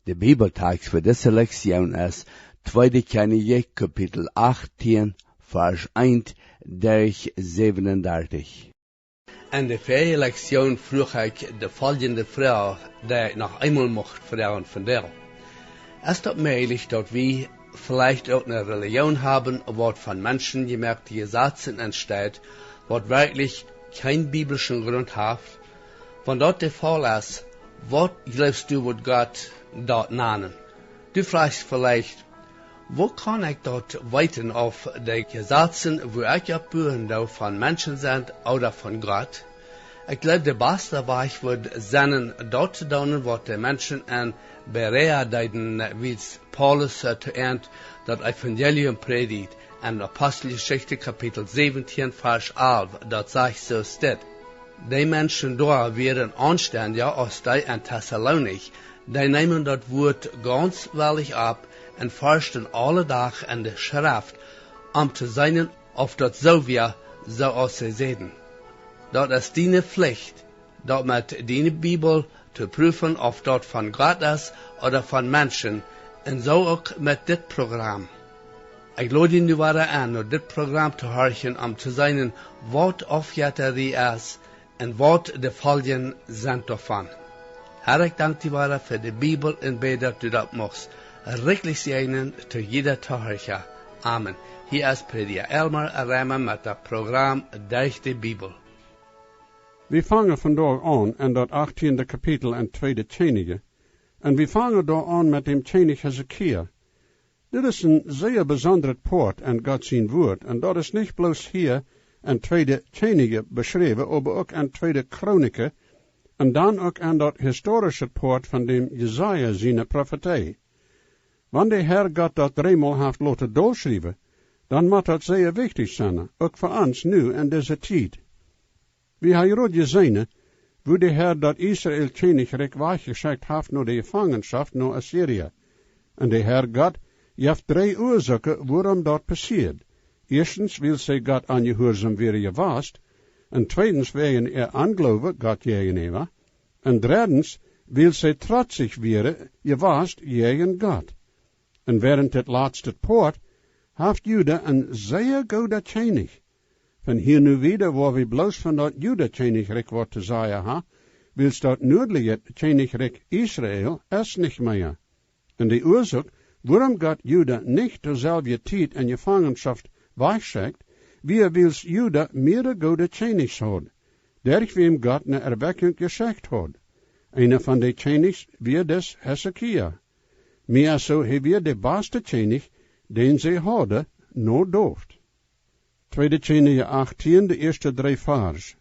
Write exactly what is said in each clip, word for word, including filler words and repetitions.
De Bibeltext fa dise Lektion es Tweede Kjennichs, Kapitel achtieen, Varsch eent derch säwenundartich. En de väaje Lektion fruach ekj de foljende Froag, dee ekj noch eemol mucht froagen vondoag. Es daut mäajlich, daut wie veleicht uk ne Relijoon haben, waut von Menschen jemoakte Jesazen entsteit, waut werkjlich kjeen biblischen Grunt haft? Wan daut de Faul es, waut jleefst du, woat Gott daut nanen? Du frajchst veleicht: Woo kaun ekj daut weeten, auf de Jesazen, wua ekj opp buen doo, von Menschen sent ooda von Gott? Ekj jleew, de baste Wajch wudd sennen, daut to doonen, waut de Menschen en Berea deeden, wiels Paulus, äh, to an daut Evangelium prädicht. En Aposteljeschicht Kapitel säwentieen, Varsch alf, daut sajcht soo dit: De Menschen doa wieren aunstendja aus dee en Tessalonich, dee neemen daut Wuat gaunz wellich opp un forschten aule Dach en de Schreft, om to seenen, auf daut soo wia, soo aus see säden. Daut es diene Flicht, daut met diene Bibel to prüfen, auf daut von Gott es ooda von Menschen, un soo uk met dit Program. Ekj lod die nu wada en, no dit Program to horchen, om to seenen, waut Aufjettarie es un waut de Foljen sent doavon. Herr, ekj dank die wada fa de Bibel un bäd, daut du daut muchst rikjlich säajnen to jieda Tohorcha. Amen. Hia es Prädja Elmar Reimer met daut Program Derch de Bibel. Wie fangen vondoag aun en daut achtieende Kapitel en Tweede Kjennichs, un wie fangen doa aun met däm Kjennich Hiskia. Dit es een sea besondret Poat en Gott sien Wuat, un daut es nich bloos hia en Tweede Kjennichs beschräwen, oba uk en Tweede Chronik, un dan uk en daut historische Poat von däm Jesaja siene Profetie. Wan de Herr Gott daut dreemol haft loten dolschriewen, dan mott daut sea wichtich sennen, uk fa ons nu en dise Tiet. Wie haben jrod jeseenen, woo de Herr daut Israel Kjennichrikj wajchjeschekjt haft no de Jefangenschoft no Assirien. Un de Herr Gott jeft dree Uasoaken, wuarom daut passieed. Ieeschtens, wiels see Gott onjehuarsom wieren jewast, un tweedens, wäajen äa Ongloowen Gott jäajenäwa, un dreddens, wiels see trotzich wieren jewast jäajen Gott. Un wäarent dit latste Poat haft Juda een sea gooda Kjennich. Von hia nu wieda woa wie bloos von daut Juda Kjennichrikj waut to sajen ha, wiels daut nuadliche Kjennichrikj Israel es nich mea. Un de Uasoak, wuarom Gott Juda nich to selwje Tiet en Jefangenschoft wajchschekjt, wia wiels Juda mearere goode Kjennichs haud, derch wäm Gott ne Erwekjunk jeschekjt haud. Eena von de Kjennichs wia dis Hiskia. Mea soo, hee wia de baste Kjennich, dän see hauden, no David. Tweede Kjennichs achtieen, de ieeschte dree Varsch.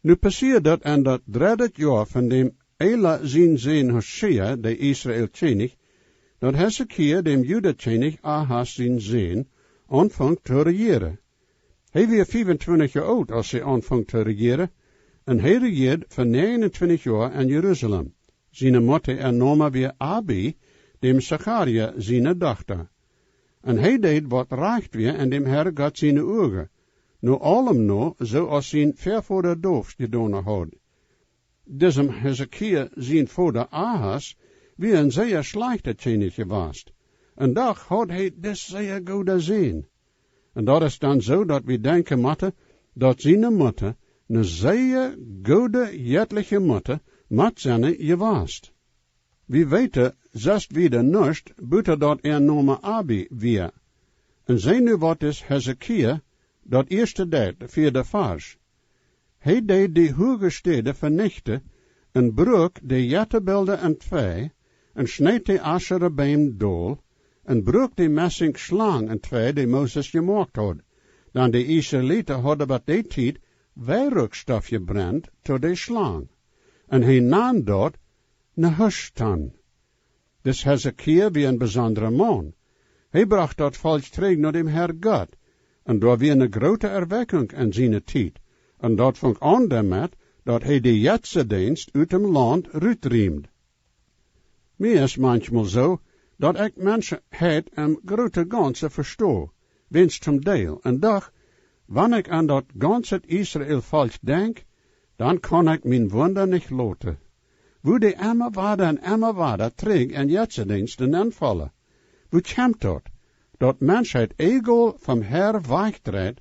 Nu passieed daut en daut dredde Joa von däm Ela sien Sän Hoschea, de Israel Kjennich, daut Hiskia, däm Juda Kjennich Ahas sien Sän, aunfunk to rejieren. Hee wia fiefuntwintich Joa oolt, aus hee aunfunk to rejieren, un hee rejieed fa näajenuntwintich Joa en Jerusalem. Siene Mutta äa Nomen wia Abi, däm Sacharia siene Dochta. Un hee deed, waut rajcht wia en däm Herr Gott siene Uagen, no aulem no, soo aus sien Väavoda David jedonen haud. Disem Hiskia sien Voda Ahas wia een sea schlajchta Kjennich jewast, un doch haud hee dis sea gooda Sän. Un daut es dan soo, daut wie denkjen motten, daut siene Mutta ne sea goode jettliche Mutta mott sennen jewast. Wie weeten sest wieda nuscht, buta daut äa Nomen Abi wia. Un see nu, waut dis Hiskia daut ieeschte deed, vieeda Varsch. Hee deed de huage Städen venichten un bruak de Jettabilda entwei un schneet de Aschera Beem dol un bruak de Messing Schlang entwei, dee Moses jemoakt haud. Dan de Israeliten hauden bot dee Tiet Weiruakjstoff jebrent to de Schlang. Un hee nand daut Nehuschtan. Dis Hiskia wia een besondra Maun. Hee brocht daut Volkj trigj no däm Herr Gott, un doa wia ne groote Erwekjunk en siene Tiet, un daut funk aun doamet, daut hee de Jetzedeenst ut däm Launt rutriemd. Mie es manchmol soo, daut ekj Menschheit em groote Gaunze vesto, weens toom Deel, un doch, wan ekj aun daut gaunze Israel Volkj denkj, dan kaun ekj mien Wunda nich loten. Woo dee emma wada un emma wada trigj en Jetsedeenst nenn faulen. Woo kjemt daut, daut Menschheit eegoal vom Herr wajchdreit,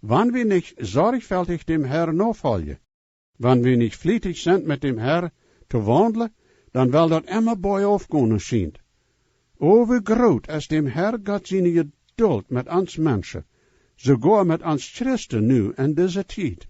wan wie nich sorjfeltich däm Herr nofoljen? Wan wie nich flietich sent met däm Herr to waundlen, dan well daut emma boajauf gonen schient. O, woo groot es däm Herr Gott siene Jedult met ons Menschen, soogoa met ons Christen nu en dise Tiet.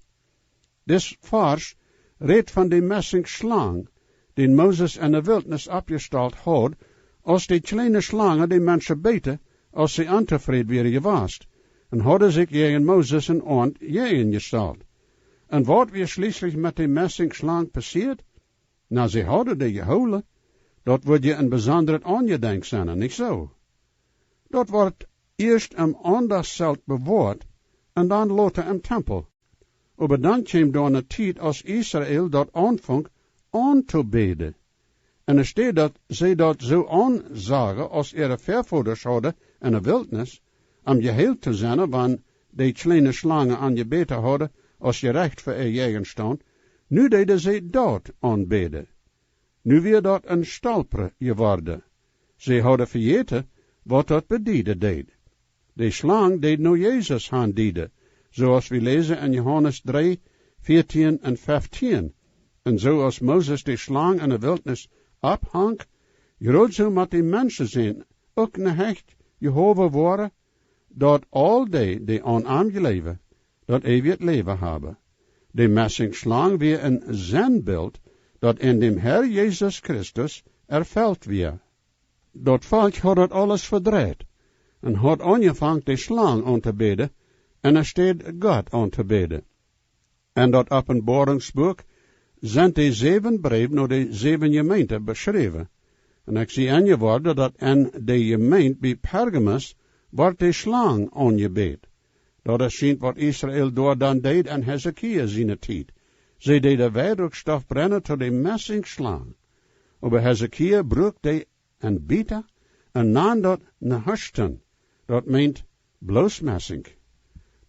Dis Varsch rät von de Messingschlang, dän Moses en de Wiltnis oppjestalt haud, aus de kjleene Schlangen de Menschen bäten, aus see ontofräd wieren jewast, un hauden sikj jäajen Moses un Aaron jäajen jestalt. Un waut wia schlieslich met de Messingschlang passieet? Na, see hauden dee jehoolen. Daut wudd je een besondret Aunjedenkj sennen, nich soo? Daut wort ieescht em Aundachtszelt bewoat un dan lota em Tempel. Oba dan kjeem doa ne Tiet, aus Israel daut aunfunk auntobäden. Un enne Städ daut see daut soo aunsajen, aus äare Väavodasch hauden en de Wiltnis, om jeheelt to sennen, wan dee kjleene Schlangen an jebäten hauden, aus Jerecht fa äa Jäajenstaunt, nu deeden see daut aunbäden. Nu wia daut een Stolpren jeworden. See hauden vejäten, waut daut bedieden deed. De Schlang deed no Jesus han dieden, soo aus wie läsen en Johanes dree, vieetieen un feftieen. Un soo aus Moses de Schlang en de Wiltnis opphank, jrod soo mott de Menschensän uk ne Hecht jehowen woaren, daut aul dee, dee aun am jleewen, daut eewje Läwen haben. De Messingschlang wia een Sennbilt, daut en däm Herr Jesus Christus erfelt wia. Daut Volkj haud daut aules vedreit un haud aunjefongen de Schlang auntobäden, enne Städ Gott auntobäden. En daut Openboarungsbuak sent de säwen Breew no de säwen Jemeenten beschräwen. Un ekj sie enjeworden, daut en de Jemeent bie Pergamus wort de Schlang aunjebät. Daut es schient, waut Israel doa dan deed en Hiskia siene Tiet. See deeden Weidunkjstoff brennen to de Messingschlang. Oba Hiskia bruak dee en Bieeta un nand daut Nehushtan. Daut meent bloos Messing.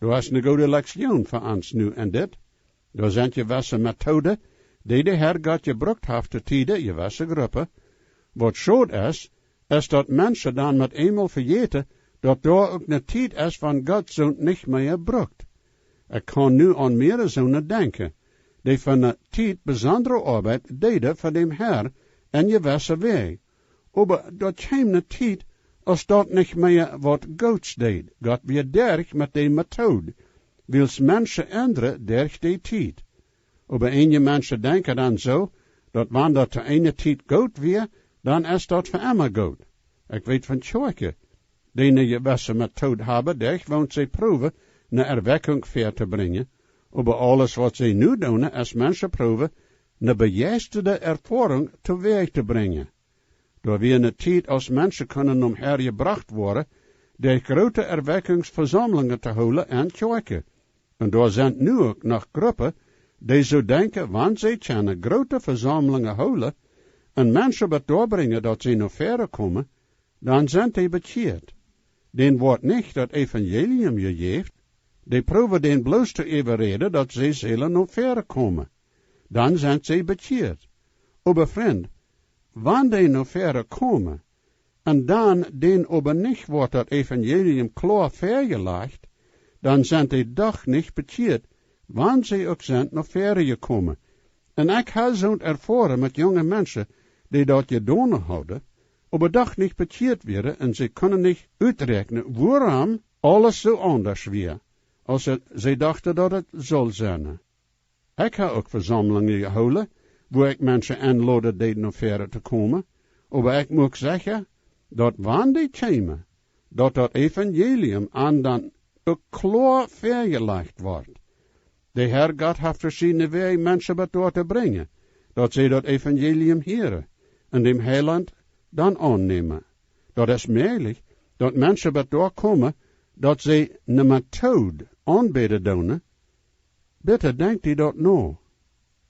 Doa es ne goode Lekjtioon fa ons nu en dit. Doa sent jewesse Methoden, dee de Herr Gott jebrukt haft to Tieden, jewesse Gruppen. Waut schod es, es daut Menschen dan met eemol vejäten, daut doa uk ne Tiet es, wan Gott soont nich mea brukt. Ekj kaun nu aun mearere soone denkjen, dee fa ne Tiet besondre Oabeit deeden fa däm Herr en jewesse Wäaj. Oba daut kjeem ne Tiet, aus daut nich mea waut Goots deed. Gott wia derch met de Method, wiels Menschen endren derch de Tiet. Oba eenje Menschen denkjen dan soo, daut wan daut to eene Tiet goot wia, dan es daut fa emma goot. Ekj weet von Kjoakjen, dee ne jewesse Method haben, derch woont see proowen, ne Erweckung väatobrinjen. Oba aules, waut see nu doonen, es Menschen proowen, ne bejeistade Erfoarunk towäaj to brinjen. Doa wia ne Tiet, aus Menschen kunnen nom Herr jebrocht woaren, derch groote Erweckungsvesaumlungen to hoolen en Kjoakjen. Un doa sent nu uk noch Gruppen, dee soo denkjen, wan see kjennen groote Vesaumlungen hoolen un Menschen bat doa brinjen, daut see no väaren komen, dan sent dee bekjieet. Dän woat nich daut Evangelium jejäft, dee proowen dän bloos to äwaräden, daut see sellen no väaren komen. Dan sent see bekjieet. Oba Frind, wan dee no väaren komen, un dan dän oba nich woat daut Evangelium kloa väajelajcht, dan sent dee doch nich bekjieet, wan see uk sent no väaren jekomen. Un ekj ha soont erfoaren met junge Menschen, dee daut jedonen hauden, oba doch nich bekjieet wieren, un see kunnen nich uträakjnen, wuarom aules soo aundasch wia, aus et, see dochten, daut et sull sennen. Ekj ha uk Vesaumlungen jehoolen, wua ekj Menschen enloden deed no väaren to komen, oba ekj muak secha, daut wan dee kjeemen, daut daut Evangelium an dan uk kloa väajelajcht wort. De Herr Gott haft veschiedne Wäaj, Menschen bat doa to brinjen, daut see daut Evangelium hieren un däm Heilaunt dan aunnämen. Daut es mäajlich, daut Menschen bat doa komen, daut see ne Method aunbäden doonen. Bitte denkj die daut no.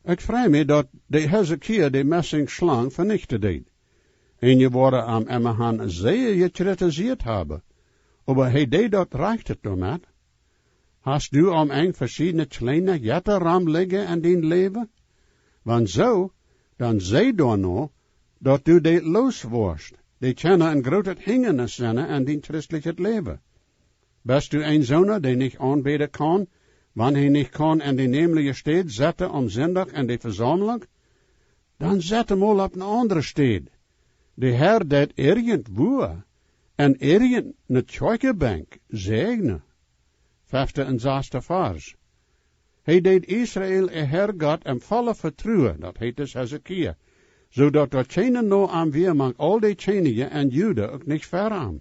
Ekj frei mie, daut de Hiskia de Messingschlang venichten deed. Eenje woaren am emmahan sea jekjritiseet haben, oba hee deed daut rajchte doamet. Hast du aum Enj veschiedne kjleene Jetta romligjen en dien Läwen? Wan soo, Dan see doano, daut du dee loos woascht. Dee kjennen een grootet Hinjanis sennen aun dien christlichet Läwen. Best du een soona, dee nich aunbäden kaun, wan hee nich kaun aun de nämliche Städ setten aum Sindach en de Vesaumlunk? Dan sett am aul opp eene aundre Städ. De Herr deit irjentwua, aun irjent eene Kjoakjebenkj säajnen. Fefte un sasste Varsch. Hee deed Israel äa Herr Gott em vollen Vetruen, daut heet dis Hiskia, soo daut doa kjeena no am wia mank aul de Kjennichs en Juda, uk nich ver am.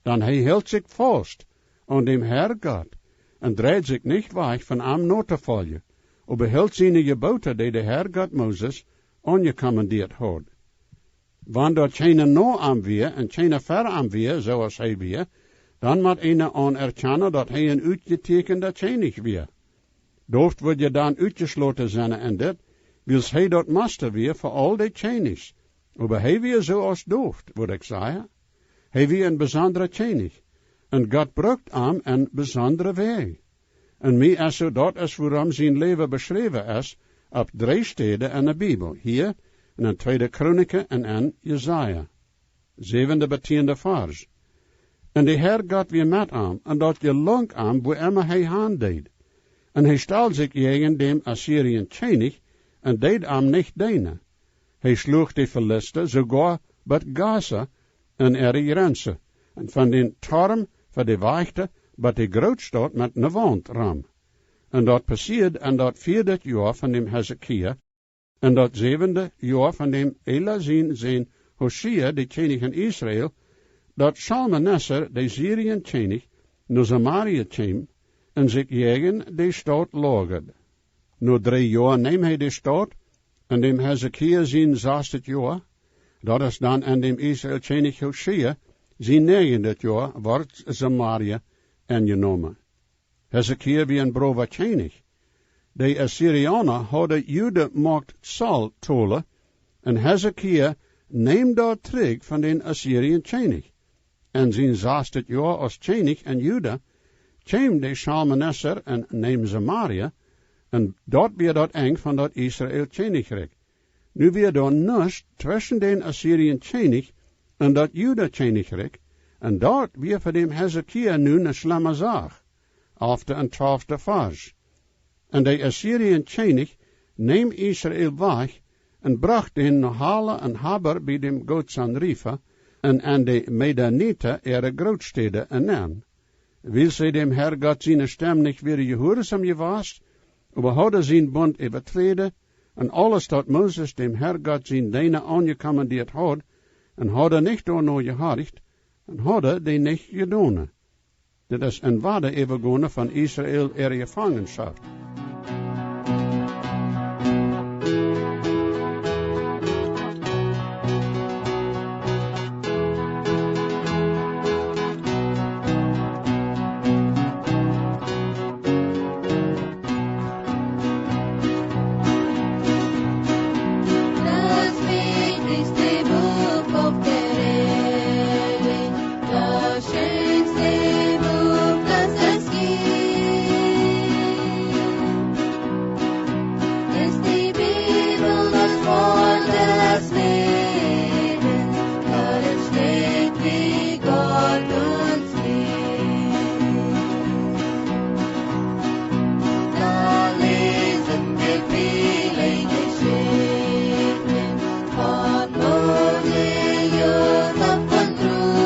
Dan hee hilt sikj faust aun däm Herr Gott un dreid sikj nich wajch von am notofoljen, oba hilt siene Jeboten, dee de Herr Gott Moses aunjekommandeet haud. Wan doa kjeena no am wia un kjeena ver am wia, soo aus hee wia, dan mott eena aunerkjanen, daut hee een utjetieekjenda Kjennich wia. David wudd je dan utjeschloten sennen en dit, wiels hee daut Musta wia fa aul de Kjennichs. Oba hee wia soo aus David, wudd ekj sajen. Hee wia een besondra Kjennich. Un Gott brukt am en besondre Wäaj. Un mie es soo, daut es wuarom sien Läwen beschräwen es opp dree Städen en de Bibel. Hia, en de Tweede Chronik un en Jesaja. Säwende bat tieende Varsch. Un de Herr Gott wia met am, un daut jelunk am, wua emma hee han deed. Un hee stald sikj jäajen däm assierischen Kjennich, un deed am nich deenen. Hee schluach de Filista soogoa bat Gaza un äare Jrenzen, un von dän Torm fa de Wajchta bat de Grootstaut met eene Waunt rom. Un daut passieed en daut vieede Joa von däm Hiskia, en daut säwende Joa von däm Ela sien Sän Hosea, de Kjennich en Israel, daut Schalmaneser, de Sirien Kjennich, no Samaria kjeem un sikj jäajen de Staut loagad. No dree Joa neem hee de Staut, en däm Hiskia sien sastet Joa, daut es dan en däm Israel Kjennich Hosea sien näajendet Joa, wort Samaria enjenomen. Hiskia wia een browa Kjennich. De Assiriauna hauden Juda Moakt Zoll tolen, un Hiskia neem daut trigj von dän assierischen Kjennich. En sien sastet Joa aus Kjennich en Juda kjeem de Schalmaneser un neem Samaria, un daut wia daut Enj von daut Israel Kjennichrikj. Nu wia doa nuscht tweschen dän assierischen Kjennich un daut Juda Kjennichrikj, un daut wia fa däm Hiskia nu eene schlemme Sach. Alfte un twalfte Varsch. Un de assierische Kjennich neem Israel wajch un brocht dän no Hala un Habor bie däm Gosan Rifa un en de Midianita äare Grootstäden enenn. Wiels see däm Herr Gott siene Stemm nich wieren jehuarsom jewast, oba hauden sienen Bunt äwaträden, un aules daut Moses däm Herr Gott sien Deena aunjekommandeet haud, un hauden nich doano jehorcht, un hauden dee nich jedonen. Dit es een wada Äwagonen von Israel äare Jefangenschoft. Das wichtigste Buch auf der Erde, das schönste Buch, das es gibt, ist die Bibel, das Wort des Lebens, darin steht, wie Gott uns liebt. Da lesen wir viele Geschichten von Mose, Josef und Ruth,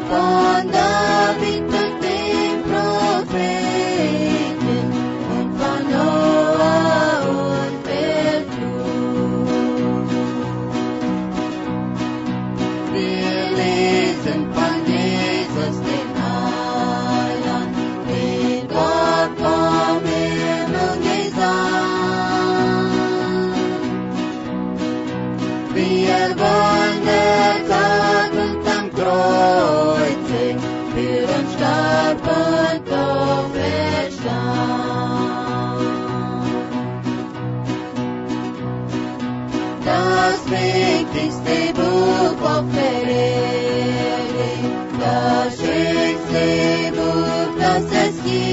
von David und den Propheten und von Noah und der Flut. Wir lesen von Jesus, dem Heiland, den Gott vom Himmel gesandt. Wie er wandelt, starb und am Kreuze für uns starb und auferstand. Das wichtigste Buch auf der Erde, das schönste Buch, das es gibt.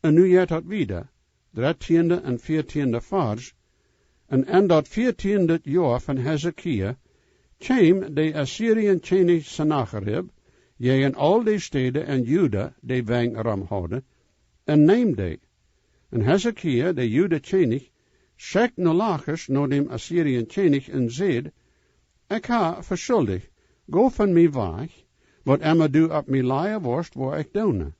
Un nu jeit daut wieda, dartieende un vieetieende Varsch. Un en daut vieetieende Joa von Hiskia kjeem de Assirien Kjennich Sennacherib jäajen aul de Städen en Juda, dee Wenj rom hauden, un neem dee. Un Hiskia, de Juda Kjennich, schekjt no Lachisch no däm Assirien Kjennich un säd: Ekj hab veschuldicht, go von mie wajch, waut emma du opp mie lajen woascht, woa ekj doonen.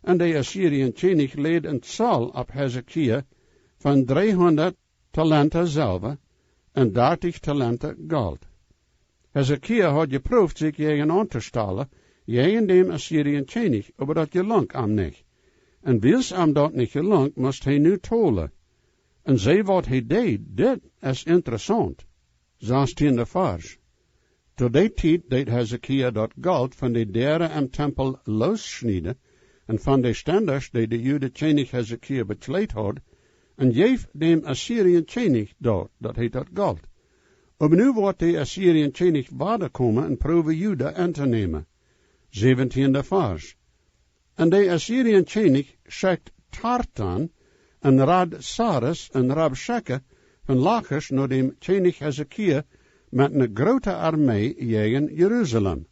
Un de Assirien Kjennich läd een Zoll opp Hiskia von dreehundat Talenta Selwa un dartich Talenta Golt. Hiskia haud jeprooft, sikj jäajen aun to stalen, jäajen däm Assirien Kjennich, oba daut jelunk am nich. Un wiels am daut nich jelunk, must hee nu tolen. Un see, waut hee deed, dit es interessaunt. Sastieende Varsch. To dee Tiet deed Hiskia daut Golt von de Däaren em Tempel loosschnieden un von de Stendasch, dee de Juda Kjennich Hiskia bekjleet haud, un jeef däm Assirien Kjennich daut, daut heet daut Golt. Oba nu woat de Assirien Kjennich wada komen un proowen Juda entonämen. Säwentieende Varsch. Un de Assirien Kjennich schekjt Tartan un Rabsaris un Rabschake von Lachisch no däm Kjennich Hiskia met eene groote Armee jäajen Jerusalem.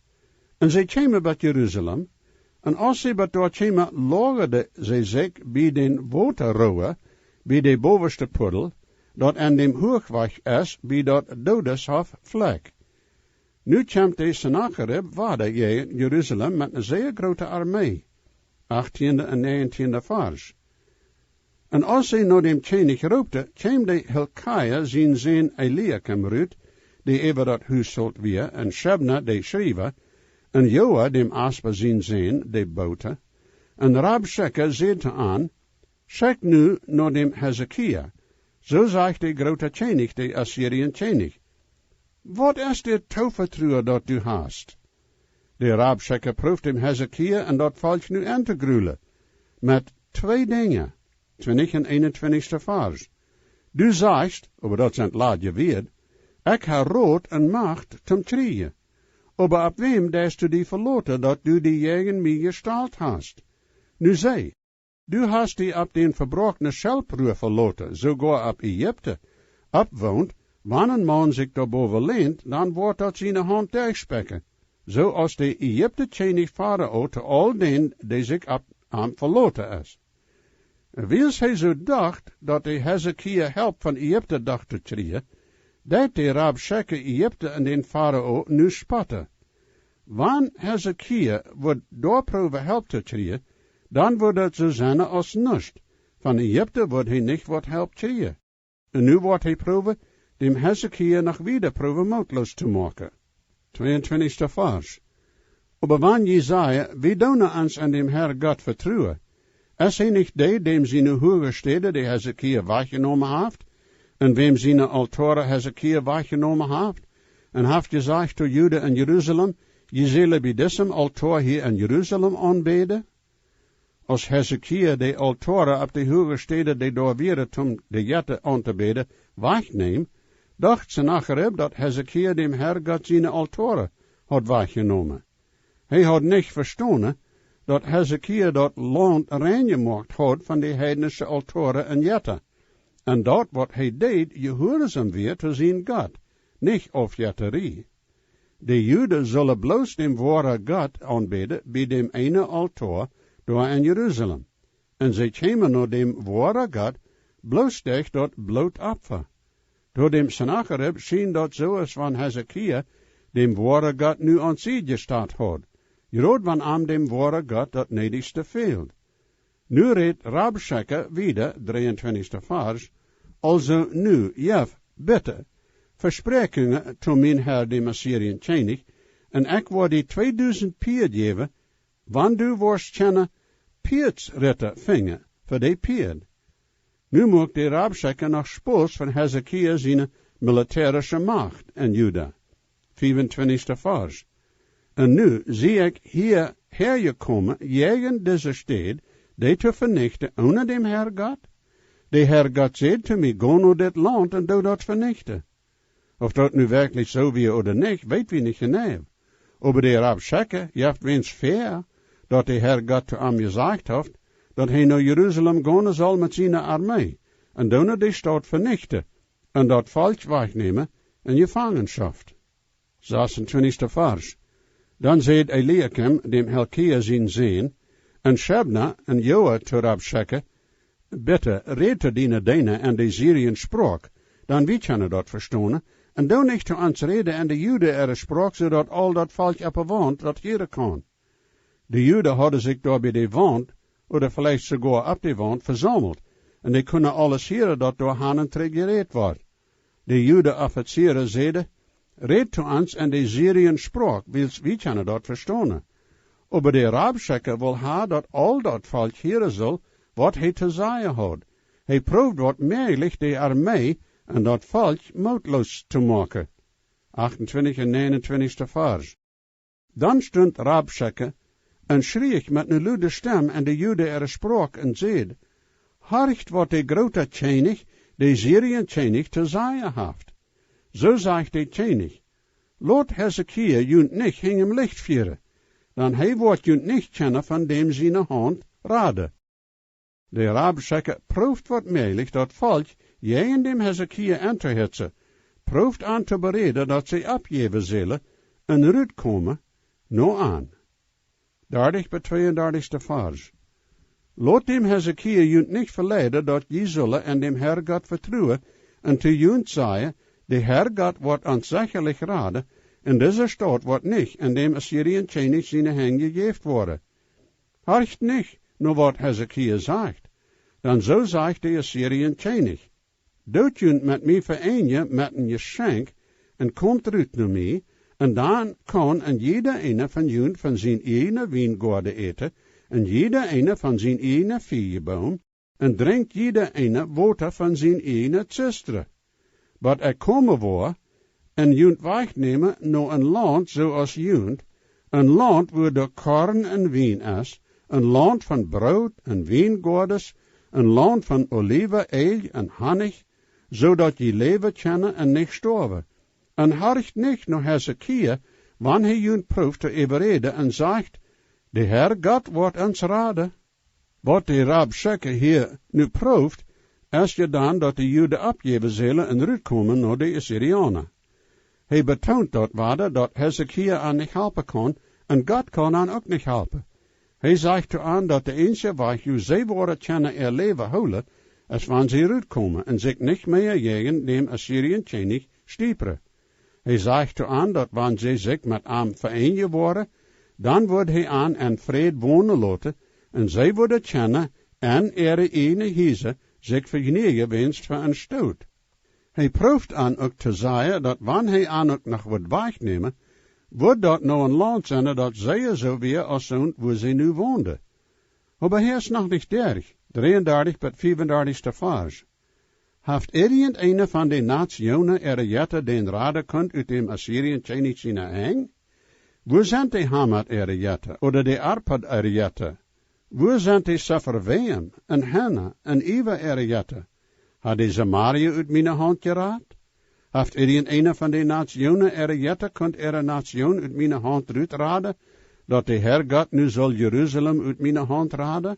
Un see kjeemen bat Jerusalem, un aus see bat doa kjeemen, loajaden see sikj bie dän Wotaroa, bie de bowaschte Puddel, daut aun däm Huachwajch es, bie daut Doodeshoff Flakj. Nu kjemt de Sennacherib wada jäajen Jerusalem met eene sea groote Armee. Achtieende un näajentieende Varsch. Un aus see no däm Kjennich roopten, kjeem de Hilkia sien Sän Eliakim rut, dee äwa daut Husholt wia, un Schebna de Schriewa, un Joa, däm Asaf sien Sän, de Bota, un Rabschake säd to an: Schekjt nu no däm Hiskia. Soo sajcht de groota Kjennich, de Assirien Kjennich: Waut es dit Toovetrua, daut du hast? De Rabschake prooft däm Hiskia un daut Volkj nu auntogrullen met twee Dinja. Twintich un eenuntwintichste Varsch. Du sajchst, oba daut sent ladje Wieed: Ekj hab Rot un Macht toom kjrieen. Oba opp wäm deist du die veloten, daut du die jäajen mie jestalt hast? Nu see, du hast die opp dän vebroakenen Schelpruag veloten, soogoa opp Ägipten. Opp woont, wan een Maun sikj doa bowen länt, dan woat daut siene Haunt derchspekjen, soo aus de Ägiptische Kjennich Farao to aul dän, dee sikj opp am veloten es. Wiels hee soo docht, daut de Hiskia Help von Ägipten docht to kjrieen, deed de Rabschake Ägipten un dän Farao nu spotten. Wan Hiskia wudd doa proowen Help to kjrieen, dan wudd daut soo sennen aus nuscht. Von Ägipten wudd hee nich waut Help kjrieen. Un nu woat hee proowen, däm Hiskia noch wieda proowen mootloos to moaken. Tweeuntwintichste Varsch. Oba wan jie sajen: Wie doonen ons aun däm Herr Gott vetruen, es hee nich dee, däm siene huage Städen de Hiskia wajchjenomen haft, un wäm siene Altoaren Hiskia wajchjenomen haft, un haft jesajcht to Juda un Jerusalem: Jie sellen bie disem Altoa hia en Jerusalem aunbäden? Aus Hiskia de Altoaren opp de huage Städen, dee doa wieren toom de Jetta auntobäden, wajchneem, docht Sennacherib, daut Hiskia däm Herr Gott siene Altoaren haud wajchjenomen. Hee haud nich vestonen, daut Hiskia daut Launt reinjemoakt haud von de heidnische Altoaren un Jetta, un daut waut hee deed jehuarsom wia to sien Gott, nich Aufjettarie. De Juden sullen bloos däm woaren Gott aunbäden bie däm eenen Altoa doa en Jerusalem. Un see kjeemen no däm woaren Gott bloos derch daut Blootopfa. Doa däm Sennacherib schien daut soo, aus wan Hiskia däm woaren Gott nu aun Sied jestalt haud, jrod wan am däm woaren Gott daut needichste fäld. Nu rät Rabschake wieda, dreeuntwintichste Varsch: Aulsoo nu, jeff, bitte, Vespräakjungen to mien Herr, däm Assirien Kjennich, un ekj woa die tweedusent Pieed jäwen, wan du woascht kjennen Pieedsritta finjen fa dee Pieed. Nu muak de Rabschake noch Spos von Hiskia siene militärische Macht en Juda. Fiewuntwintichste Varsch. Un nu sie ekj hia häajekomen, jäajen dise Städ, dee to venichten, onen däm Herr Gott? De Herr Gott säd to mie: Go no dit Launt un doo daut venichten. Auf daut nu werkjlich soo wia ooda nich, weet wie nich jeneiw. Oba de Rabschake jeft weens väa, daut de Herr Gott to am jesajcht haft, daut hee no Jerusalem gonen sull met siene Armee, un doonen de Staut venichten, un daut Volkj wajchnämen en Jefangenschoft. Sasuntwintichste Varsch. Dan säd Eliakim, däm Hilkia sien Sän, un Schebna un Joa to Rabschake: Bitte, räd to diene Deena en de Syrien Sproak, dan wie kjennen daut vestonen, un doo nich to ons räden en de Juden äare Sproak, soo daut aul daut Volkj oppe Waunt daut hieren kaun. De Juden hauden sikj doa bie de Waunt, ooda veleicht soogoa opp de Waunt, vesaumelt, un dee kunnen aules hieren, daut doa han un trigj jerät wort. De Juden Offizieren säden: Räd to ons en de Syrien Sproak, wiels wie kjennen daut vestonen. Oba de Rabschake wull haben, daut aul daut Volkj hieren sull, waut hee to sajen haud. Hee proowd waut mäajlich de Armee un daut Volkj mootloos to moaken. Achtuntwintich un näajenuntwintichste Varsch. Dan stunt Rabschake un schrieech met eene lude Stemm en de Juden äare Sproak un säd: Horcht, waut de groota Kjennich, de Syrien Kjennich, to sajen haft. Soo sajcht de Kjennich: Lot Hiskia junt nich hinjam Licht fieren, dan hee woat junt nich kjennen von däm siene Haunt raden. De Rabschake proowd waut mäajlich daut Volkj jäajen däm Hiskia auntohitzen, proowd an to beräden, daut see oppjäwen sellen un rutkomen no an. Dartich bat tweeundartichste Varsch. Lot däm Hiskia junt nich veleiden, daut jie sullen en däm Herr Gott vetruen un to junt sajen: De Herr Gott woat ons sechalich raden, un dise Staut woat nich en däm Assyrien Kjennich siene Henj jejäft woaren. Horcht nich no waut Hiskia sajcht. Dan soo sajcht de Assyrien Kjennich: Doot junt met mie ve'eenjen met een Jeschenkj un komt rut no mie, un dan kaun een jieda eena von junt von sien ieejnen Wiengoaden äten, un jieda eena von sien ieejnen Fiejeboom, un drinkjt jieda eena Wota von sien ieejnen Zistren. Bat ekj komen woa un junt wajchnämen no een Launt soo aus junt, een Launt, wua doa Korn un Wien es, een Launt von Broot un Wiengoades, een Launt von Oliwen, Elj un Honnich, soo daut jie läwen kjennen un nich stoawen. Un horcht nich no Hiskia, wan hee junt proowt to äwaräden un sajcht: De Herr Gott woat ons raden. Waut de Rabschake hia nu proowt, es je dan, daut de Juden oppjäwen sellen un rutkomen no de Assyrianer. Hee betoont daut wada, daut Hiskia an nich halpen kaun, un Gott kaun an uk nich halpen. Hee sajcht to an, daut de eensje Wajch, woo see woaren kjennen äa Läwen hoolen, es wan see rutkomen un sikj nich mea jäajen däm Assyrien Kjennich stiepren. Hee sajcht to an, daut wan see sikj met am ve'eenjen woaren, dan wudd hee an en Fräd wonen loten, un see wudden kjennen en äare ieejne Hiesa sikj vejneajen, wäajens fa een Stoot. Hee proowt an uk to sajen, daut wan hee an uk noch wudd wajchnämen, wudd daut no een Launt sennen, daut sea soo wia aus soont, wua see nu wonden. Oba hee es noch nich derch. Dreeundartich bat fiewundartichste Varsch. Haft irjent eena von de Natsjoonen äare Jetta dän raden kunt ut däm Assyrien Kjennich siene Henj? Wua sent de Hamat äare Jetta, ooda de Arpad äare Jetta? Wua sent de Sepharwaim un Hena un Iwa äare Jetta? Haft dee Samaria ut miene Haunt jerat? Haft irjent eena von de Natsjoonen äare Jetta kunt äare Natsjoon ut miene Haunt rutraden, daut de Herr Gott nu sull Jerusalem ut miene Haunt raden?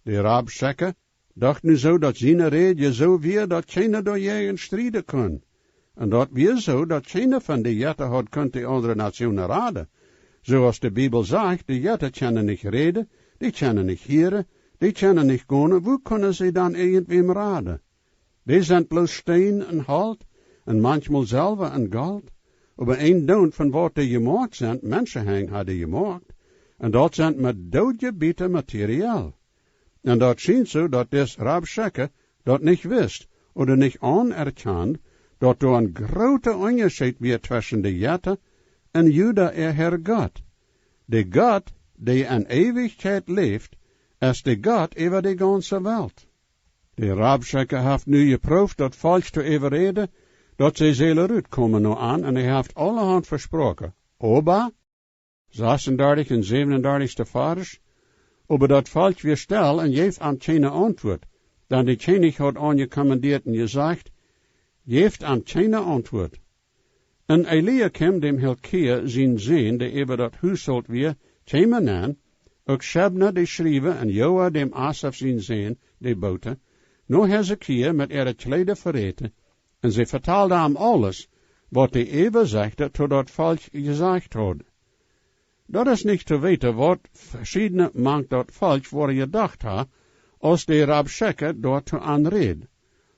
De Rabschake docht nu soo, daut siene Räd je soo wia, daut kjeena doajäajen strieden kunn. Un daut wia soo, daut kjeena von de Jetta haud kunt de aundre Natsjoonen raden. Soo aus de Bibel sajcht, de Jetta kjennen nich räden, dee kjennen nich hieren, dee kjennen nich gonen, woo kunnen see dan irjentwäm raden? Dee sent bloos Steen un Holt un manchmol Selwa un Golt, oba een Doont von waut dee jemoakt sent, Menschenhenj haben dee jemoakt, un daut sent met doodjebieten Material. Un daut schient soo, daut dis Rabschake daut nich wist ooda nich aunerkjand, daut doa een groota Unjascheet wia tweschen de Jetta un Juda äa Herr Gott. De Gott, dee en Eewichkjeit läft, es de Gott äwa de gaunze Welt. De Rabschake haft nu jeproowt daut Volkj to äwaräden, daut see sellen rutkomen no an, un hee haft aulahaunt vesproaken. Oba, sasundartich un säwenundartichste Varsch, oba daut Volkj wia stell un jeef am kjeene Auntwuat, dan de Kjennich haud aunjekommandieet un jesajcht: Jäft am kjeene Auntwuat. Un Eliakim, däm Hilkia sien Sän, dee äwa daut Husholt wia, kjeem nenn, Uk Schebna de Schriewa un Joa, däm Asaf sien Sän, de booten no Hiskia met äare Kjleeda veräten, un see vetalden am aules, waut de Äwasajchta to daut Volkj jesajcht haud. Daut es nich to weeten, waut veschiedne mank daut Volkj woaren jedocht haben, aus de Rabschake doa to an räd.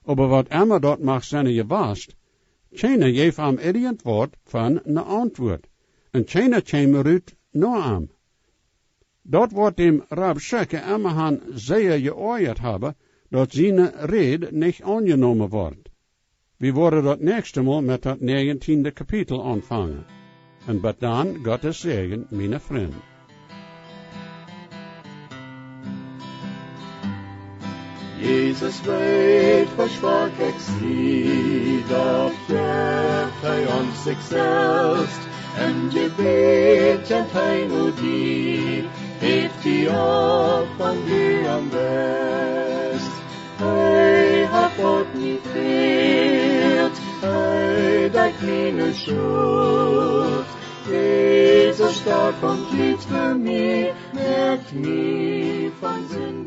Oba waut emma daut mach sennen jewast, kjeena jeef am irjentwaut von ne Auntwuat, un kjeena kjeem rut no am. Daut woat däm Rabschake emma han sea jeoajat haben, daut siene Räd nich aunjenomen wort. Wie woaren daut näakjste Mol met daut näajentieende Kapitel aunfangen. Un bat dan, Gottes Säajen, miene Frind. Jesus weet, woo schwak ekj sie, doch jeft hee ons sikj selfst. Em Jebäd kjemt hee no die, haft die opp, wan du am best. Hee haft waut mie fält, hee deit miene Schult. Jesus storf aum Kjriez fa mie, moakt mie von Sind